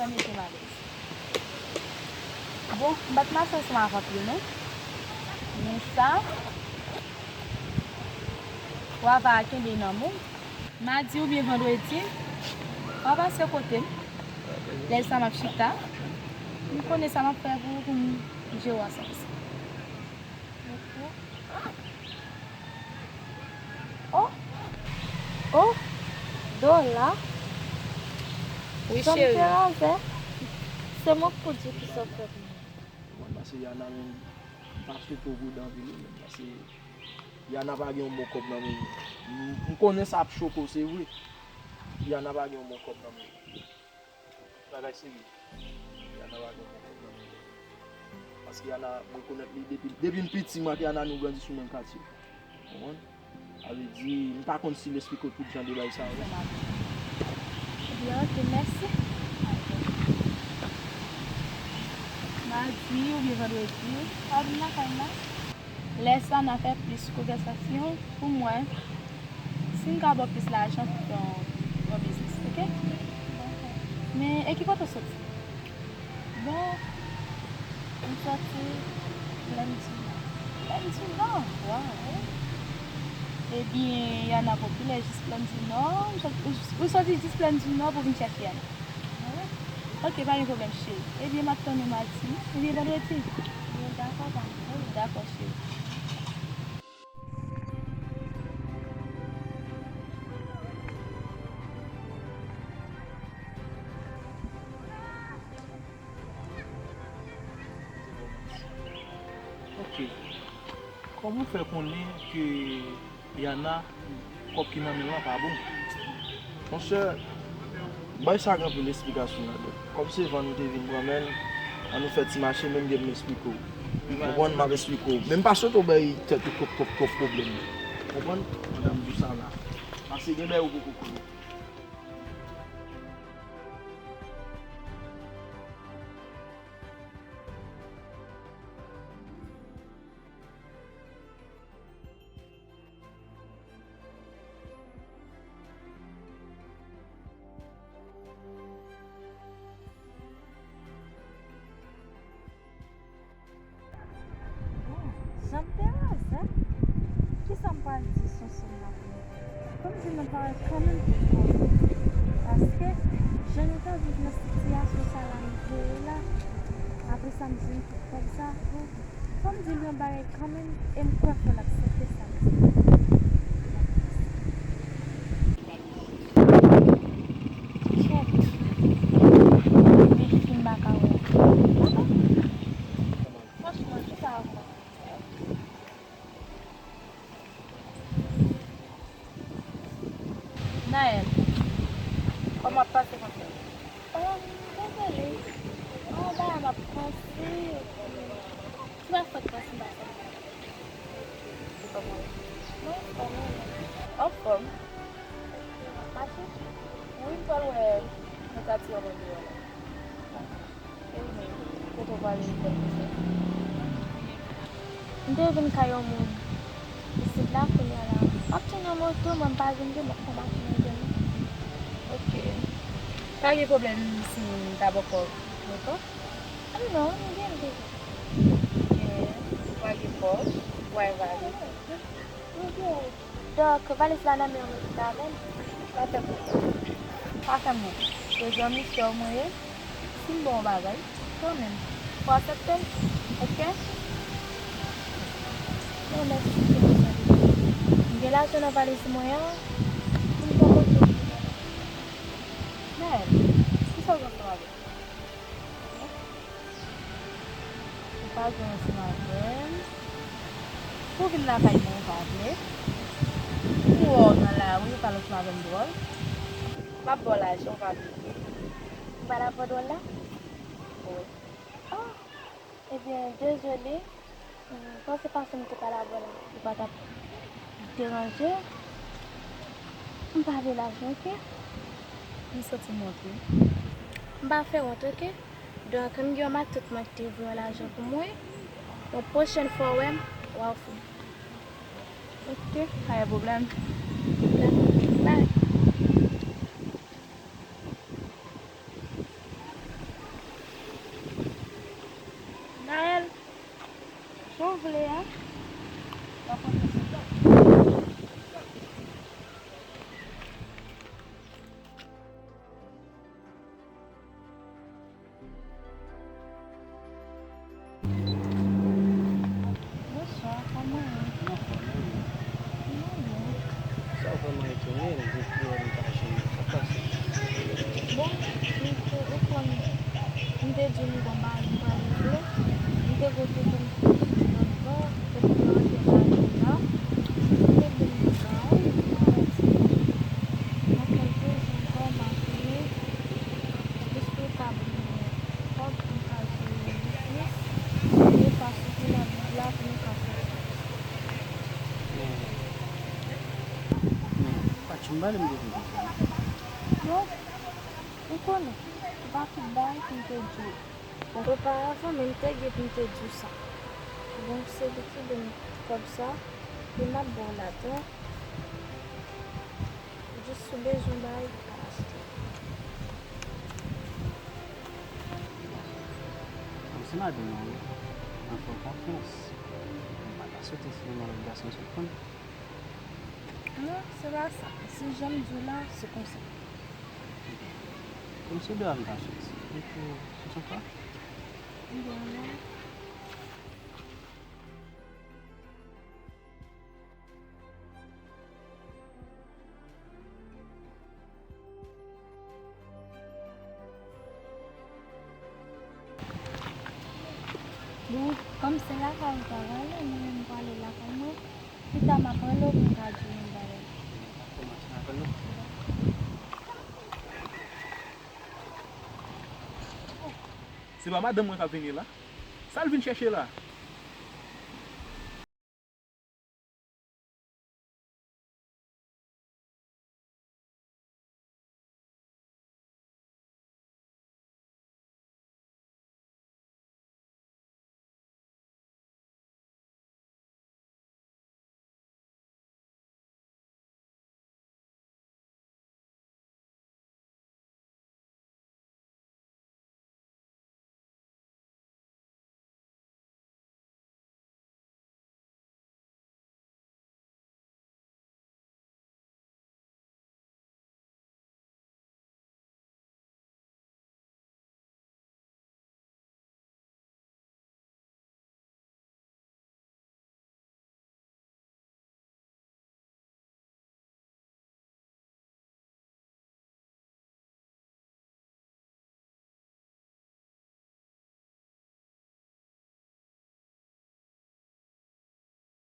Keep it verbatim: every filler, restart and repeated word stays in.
Mete m alèz. Bon, m pa t mache ansanm avè w non. Men sa, w ava kenbe nan men w. Madi oubyen vandredi, w a pase kote m. Lè sa m ap chita, m konnen sa m ap fè pou, pou m jere w ansanm. Oh, oh, Dola. Wi, cheri. Razè. Se mwen k pou di w kisa w fè pou mwen. Bon, paske Yana menm, m pa swete w gouda anpil wi menm, paske Yana pa gen yon bon kòb nan men l. M, m konnen sa ap choke w, se vre. Yana pa gen yon bon kòb nan men l. Bagay serye. Yana pa gen bon kòb nan men l. Paske Yana, m rekonèt li depi, depi m piti, mwen ak Yana nou grandi sou menm katye. Konprann? Sa vle di, m pa konn si l esplike w tout jan de bagay sa yo. Ebyen, ok, mèsi. Madi oubyen vandredi, w a vin lakay m la. Lè sa, n a fè plis konvèsasyon pou m wè si m ka ba w plis lajan pou fè yon, yon biznis, ok? Men, e ki kote w soti? Bon, m soti Plèn di Nò. Plèn di Nò? Waw. Ebyen, Yana popilè jis Plèn di Nò. Ou sot-, ou soti jis Plèn di Nò pou vin chèche Yana. Ok, pa gen pwoblèm, cheri. Ebyen, m ap tann ou madi. Ebyen, vandredi. Dakò, pa gen pwoblèm. Dakò, cheri. Ok. Kòman w fè konnen ke Yana, kòb ki nan men l lan pa bon? Monchè, bay sa gen anpil esplikasyon ladan. Kòm se vann ou te vin pran men l, ann nou fè ti mache, men m gen pou m esplike w. Konprann, m ap esplike w. Men m pa swete w bay tèt ou twòp, twòp, twòp pwoblèm. Konprann? Pandan m di w sa la. Paske gen bagay ou poko konnen. Bon, jan m te razè, kisa m pral di Sonson la pou li? Fò m di l yon bagay kanmenm pou l konnen. Paske, jan nou ta viv nan sitiyasyon sa la nou te ye la, apre sa m jwenn tout kòb sa, bon, fò m di l yon bagay kanmenm, e m kwè fò l aksepte sa m di l. Kèt. Men fi m pa ka wè. Franchman, kisa a fè? Naël, kòman w ap pase konsa? Oh, dezole. Oh, bagay m ap panse. Se pa fòt mwen si m pa fè anyen. Se kòman w ye? Mwen anfòm, wi. Anfòm? Mache? Wi, m pral wè yon katye an deyò la. E ou menm, kote w prale jodi a? M te vin kay yon moun isit la, kounye a la, m ap tann yon moto, mwen m pa vin, gen lòt machin nan, gen non. Ok. Pa gen pwoblèm si m ta bò kò w moto? Non, m gen l deja. Ok. Ou pa gen pòch, ou pa gen valiz. Donk, valiz la nan men w, ou mete l avè m. Pa fè m wont. Pa fè m wont. Se zanmi sè w mwen ye. Si m ba w yon bagay, kanmenm, ou aksepte l? Ok? Bon, mèsi, se konsa li ye. M gen lajan nan valiz mwen an. Pou m fè moto. Men, kisa w gen ansanm avè m? Ou pa gen ansanm avè m. Ou vin lakay mwen, ou pa vle. M wè w nan lari, ou pale ansanm avè m dwòl. M ap ba w lajan, ou pa vle. Ou pa dakò dwòl la? Wi. Ah, ebyen, dezole. Bon, se paske m te pale avè w la, ou pa t ap deranje. M pa vle lajan, ok? M santi m wont, wi. M pa fè wont, ok? Donk, m gen yon matant mwen ki te voye yon lajan pou mwen. Yon pwochèn fwa w wè m, w a ofri m. Ok, pa gen pwoblèm. Dakò, bye. Te di m gon bagay m pral regle. M te gon foto m te di lòt bò, te pou mwen antre nan alyè la. M te di m gon bagay, m pral di. Mwen konn toujou ankò, m ap vini. Jis pou ka ban mwen kòb pou m ka jere yon biznis. Yon fwa sou ki nan vid la pou nou ka fè. Men, men, Patchou, m pa renmen de konsa. Bon, ou konnen, se pa tout bagay pou m te di w. Oparavan, men m te gen pou m te di w sa. Bon, se li ki ban m kòb sa, e m ap ba w ladan. Jis si w bezwen bagay, ou ka achte. Bon, se madanm mwen, wi. Mwen fè w konfyans. Mwen pa ka soti si yon lòt gason sot pran. Non, se pa sa. Se jan m di w la, se konsa. Ebyen, kòm se deyò a m ta soti, epi se sou kò? Ebyen, non. Bon, kòm se lakay ou ta prale, mwen menm m prale lakay mwen. Pita m ap rele w pou m ka di w yon bagay. Se pa madanm mwen k ap vini la? Sa l vin chèche la?